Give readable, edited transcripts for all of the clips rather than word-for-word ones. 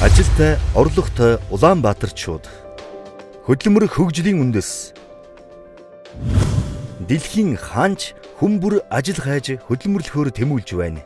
Ажилтай, орлоготой Улаанбаатарчууд. Хөдөлмөр хөгжлийн үндэс. Дэлхийн хаанч хүн бүр ажил хайж хөдөлмөрлөхөөр тэмүүлж байна.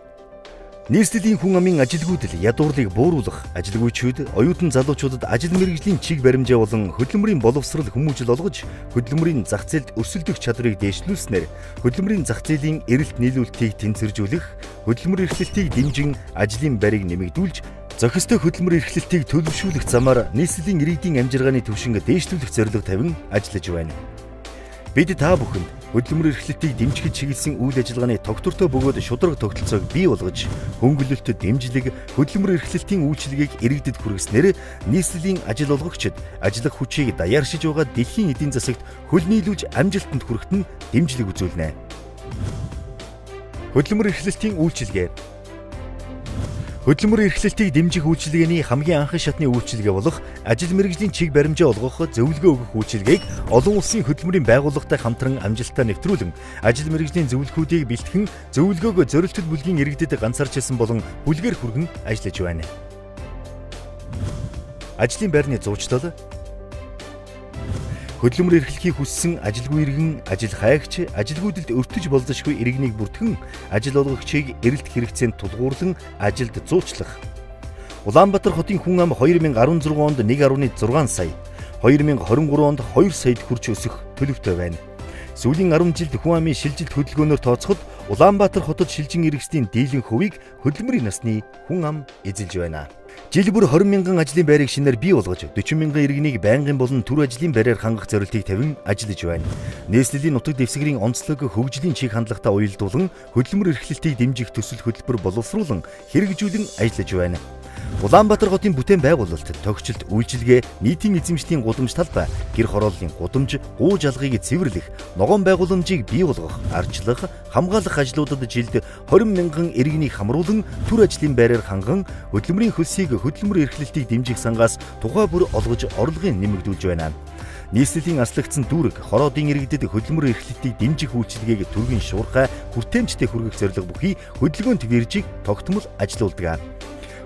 Нийслэлийн хүн амын ажилгүйдэл ядуурлыг бууруулах, ажилгүйчүүд, оюутан залуучуудад ажил мэргэжлийн чиг баримжаа болон хөдөлмөрийн боловсрол хүмүүжил олгож, хөдөлмөрийн зах зээлд өрсөлдөх чадварыг дээшлүүлснээр хөдөлмөрийн зах зээлийн эрэлт нийлүүлэлтийг тэнцвэржүүлэх, хөдөлмөр эрхлэлтийг дэмжин ажлын байрыг нэмэгдүүлж, зохистой хөдөлмөр эрхлэлтийг төлөвшүүлэх замаар нийслэлийн иргэдийн амжиргааны түвшинг дээшлүүлэх зорилго тавин ажиллаж байна. Бид та бүхэнд хөдөлмөр эрхлэлтийг дэмжихэд чиглэсэн үйл ажиллагааны тогтвортой бөгөөд шударга тогтолцоог бий болгож, хөнгөлөлт, дэмжлэг, хөдөлмөр эрхлэлтийн үйлчилгээг иргэдэд хүргэснээр нийслэлийн ажил олгогчид ажиллах хүчийг даяаршиж байгаа дэлхийн эдийн засагт хөл нийлүүлж амжилтанд хүрэхэд нь дэмжлэг үзүүлнэ. Хөдөлмөр эрхлэлтийн үйлчилгээ. Хөдөлмөр эрхлэлтийг дэмжих үйлчилгээний хамгийн анхан шатны үйлчилгээ болох ажил мэргэжлийн чиг баримжаа олгох, зөвлөгөө өгөх үйлчилгээг олон улсын хөдөлмөрийн байгууллагатай хамтран амжилттай нэвтрүүлэн ажил мэргэжлийн зөвлөхүүдийг бэлтгэн зөвлөгөөгөө зорилттой бүлгийн иргэдэд ганцаарчилсан болон бүлгээр хүргэн ажиллаж байна. Ажлын байрны зуучлал. Хөдөлмөр эрхлэхийг хүссэн ажилгүй иргэн, ажил хайгч, ажилгүйдэлд өртөж болзошгүй иргэнийг бүртгэн ажил олгогчийг эрэлт хэрэгцээнд тулгуурлан ажилд зуучлах. Улаанбаатар хотын хүн ам 2016 онд 1.6 сая, 2023 онд 2 саяд хүрч өсөх төлөвтэй байна. Сүүлийн 10 жилд хүн амын шилжилт хөдөлгөөнөөр тооцоход Улаанбаатар хотод шилжин иргэсдийн дийлэн хувийг хөдөлмөрийн насны хүн ам эзэлж байна. Жил бүр 20 мянган ажлын байрыг шинээр бий болгож 40 мянган иргэнийг байнгын болон төр ажлын байраар хангах зорилтыг тавин ажиллаж байна. Нийслэлийн нутаг дэвсгэрийн онцлог хөгжлийн чиг хандлагатай уялдуулан хөдөлмөр эрхлэлтийг дэмжих төсөл хөтөлбөр боловсруулан хэрэгжүүлэн ажиллаж байна. Улаанбаатар хотын бүтээн байгуулалт, тохижилт, үйлчилгээ, нийтийн эзэмшлийн гудамж талбай, гэр хорооллын гудамж, гууж алгыг цэвэрлэх, ногоон байгууламжийг бий болгох, арчлах, хамгаалах ажлуудад жилд 20 мянган иргэнийг хамруулан төр ажлын байраар ханган хөдөлмөрийн хөлсийг хөдөлмөр эрхлэлтийг дэмжих сангаас тухай бүр олгож орлогын нэмэгдүүлж байна. Нийслэлийн аслагдсан дүүрэг, хороодын иргэдэд хөдөлмөр эрхлэлтийг дэмжих үйлчилгээг төргийн шуурхай хүртээмжтэй хүргэх зорилго бүхий хөдөлгөөн твэржийг тогтмол ажилуулдаг.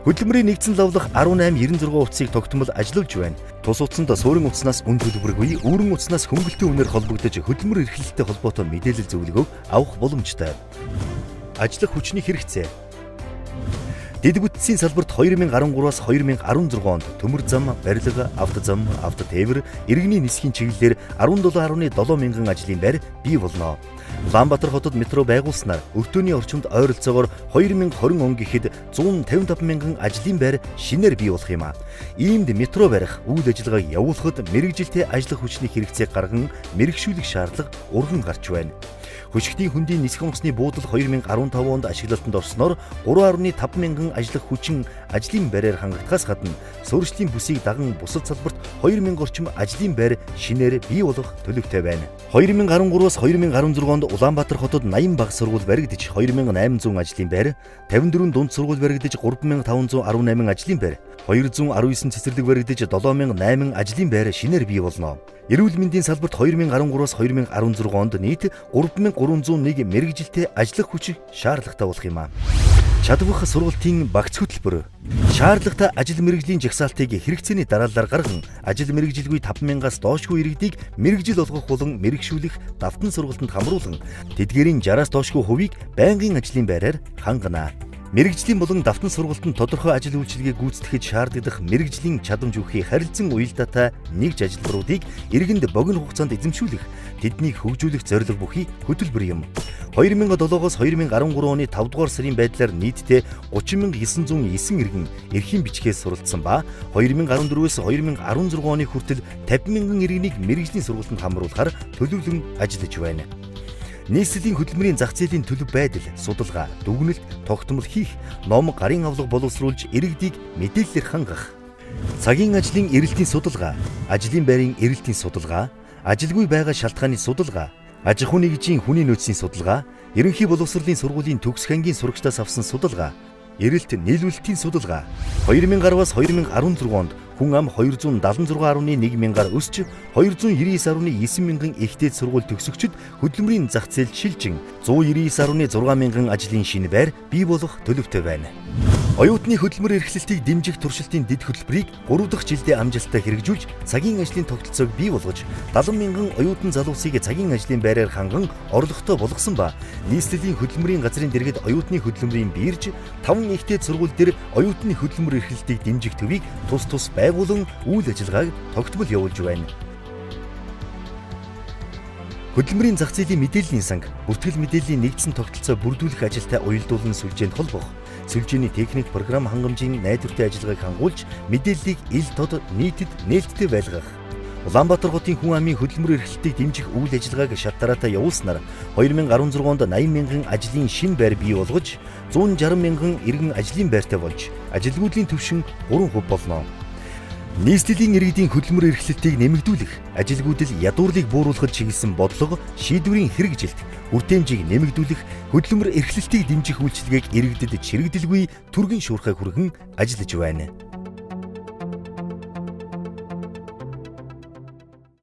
Хөдөлмөрийн нэгдсэн лавлах 1896 утсыг тогтмол ажиллуулж байна. Тус утсанд суурин утаснаас үн төлбөргүй, үүрэн утаснаас хөнгөлтийн үнээр холбогдож хөдөлмөр эрхлэлттэй холбоотой мэдээлэл зөвлөгөөг авах боломжтой. Ажиллах хүчний хэрэгцээ. Дэд бүтцийн салбарт 2013-аас 2016 онд төмөр зам, барилга, автозам, автотээвэр, иргэний нисхийн чиглэлээр 17.7 мянган ажлын байр бий болно. Улаанбаатар хотод метро байгуулснаар өртөөний орчимд ойролцоогоор 2020 он гэхэд 155 мянган ажлын байр шинээр бий болох юм а. Иймд метро барих үйл ажиллагааг явуулахад мэргэжилтэй ажиллах хүчний хэрэгцээг гарган мэрэгшүүлэх шаардлага урган гарч байна. Хөшигтийн хөндийн нисэх онгоцны буудал 2015 онд ашиглалтанд орсноор 3.5 мянган ажиллах хүчин ажлын байраар хангагдахаас гадна суурьшлийн бүсийг даган бусад салбарт 2000 орчим ажлын байр шинээр бий болох төлөвтэй байна. 2013-аас 2016 онд Улаанбаатар хотод 80 баг сургууль баригдаж 2800 ажлын байр, 54 дунд сургууль баригдаж 3518 ажлын байр, 219 цэцэрлэг баригдаж 7008 ажлын байр шинээр бий болно. Эрүүл мэндийн салбарт 2013-аас 2016 онд нийт 3301 мэргэжилтэй ажиллах хүч шаардлагатай болох юм а. Чадвах сургалтын багц хөтөлбөр. Шаардлагатай ажил мэргэжлийн жагсаалтыг хэрэгцээний дарааллаар гарган ажил мэргэжилгүй 5000-аас доошгүй иргэдийг мэргэжил олгох болон мэрэгшүүлэх давтан сургалтанд хамруулан тэдгээрийн 60-аас доошгүй хувийг байнгын ажлын байраар хангана. Мэргэжлийн болон давтан сургалтанд тодорхой ажил үйлчилгээг гүйцэтгэхэд шаардлагадах мэргэжлийн чадамж бүхий харилцан уялдаатай нэгж ажилбаруудыг иргэнд богино хугацаанд эзэмшүүлэх, тэднийг хөгжүүлэх зорилго бүхий хөтөлбөр юм. 2007-оос 2013 оны 5 дугаар сарын байдлаар нийтдээ 30,909 иргэн эрхийн бичгээс суралцсан ба 2014-өөс 2016 оны хүртэл 50,000 иргэнийг мэргэжлийн сургалтанд хамруулахар төлөвлөн ажиллаж байна. Нийслэлийн хөдөлмөрийн зах зээлийн төлөв байдал, судалгаа, дүгнэлт, тогтмол хийх, ном гарын авлага боловсруулж иргэдийг мэдээллээр хангах. Цагийн ажлын эрэлтийн судалгаа, ажлын байрын эрэлтийн судалгаа, ажилгүй байгаа шалтгааны судалгаа, аж ахуйн нэгжийн хүний нөөцийн судалгаа, ерөнхий боловсролын сургуулийн төгс ангийн сурагчдаас авсан судалгаа, эрэлт нийлүүлэлтийн судалгаа. 2010-аас 2016 онд хүн ам 276.1 мянгаар өсч 299.9 мянган их дээд сургууль төгсөгчид хөдөлмөрийн зах зээлд шилжин 199.6 мянган ажлын шинэ байр бий болох төлөвтэй байна. Оюутны хөдөлмөр эрхлэлтийг дэмжих туршилтын дэд хөтөлбөрийг 3 дахь жилдээ амжилттай хэрэгжүүлж, цагийн ажлын тогтолцоог бий болгож, 70 мянган оюутан залуусыг цагийн ажлын байраар ханган орлоготой болгосон ба нийслэлийн хөдөлмөрийн газрын дэргэд оюутны хөдөлмөрийн бирж, 5 ихтэй сургууль дээр оюутны хөдөлмөр эрхлэлтийг дэмжих төвийг тус тус байгуулан үйл ажиллагааг тогтмол явуулж байна. Хөдөлмөрийн зах зээлийн мэдээллийн санг, бүртгэл мэдээллийн нэгдсэн тогтолцоо бүрдүүлэх ажилтай уялдуулан сүлжээнд холбох, сүлжээний техник програм хангамжийн найдвартай ажиллагааг хангуулж, мэдээллийг ил тод нийтэд нээлттэй байлгах. Улаанбаатар хотын хүн амын хөдөлмөр эрхлэлтийг дэмжих үйл ажиллагааг шат дараатай явуулснаар 2016 онд 80 мянган ажлын шинэ байр бий болгож, 160 мянган иргэн ажлын байртай болж, ажилгүйдлийн түвшин 3% болно. Нийслэлийн иргэдийн хөдөлмөр эрхлэлтийг нэмэгдүүлэх, ажилгүйдэл ядуурлыг бууруулахад чиглэсэн бодлого, шийдвэрийн хэрэгжилт, хүртээмжийг нэмэгдүүлэх, хөдөлмөр эрхлэлтийг дэмжих үйлчилгээг иргэдэд чирэгдэлгүй түргэн шуурхай хүргэн ажиллаж байна.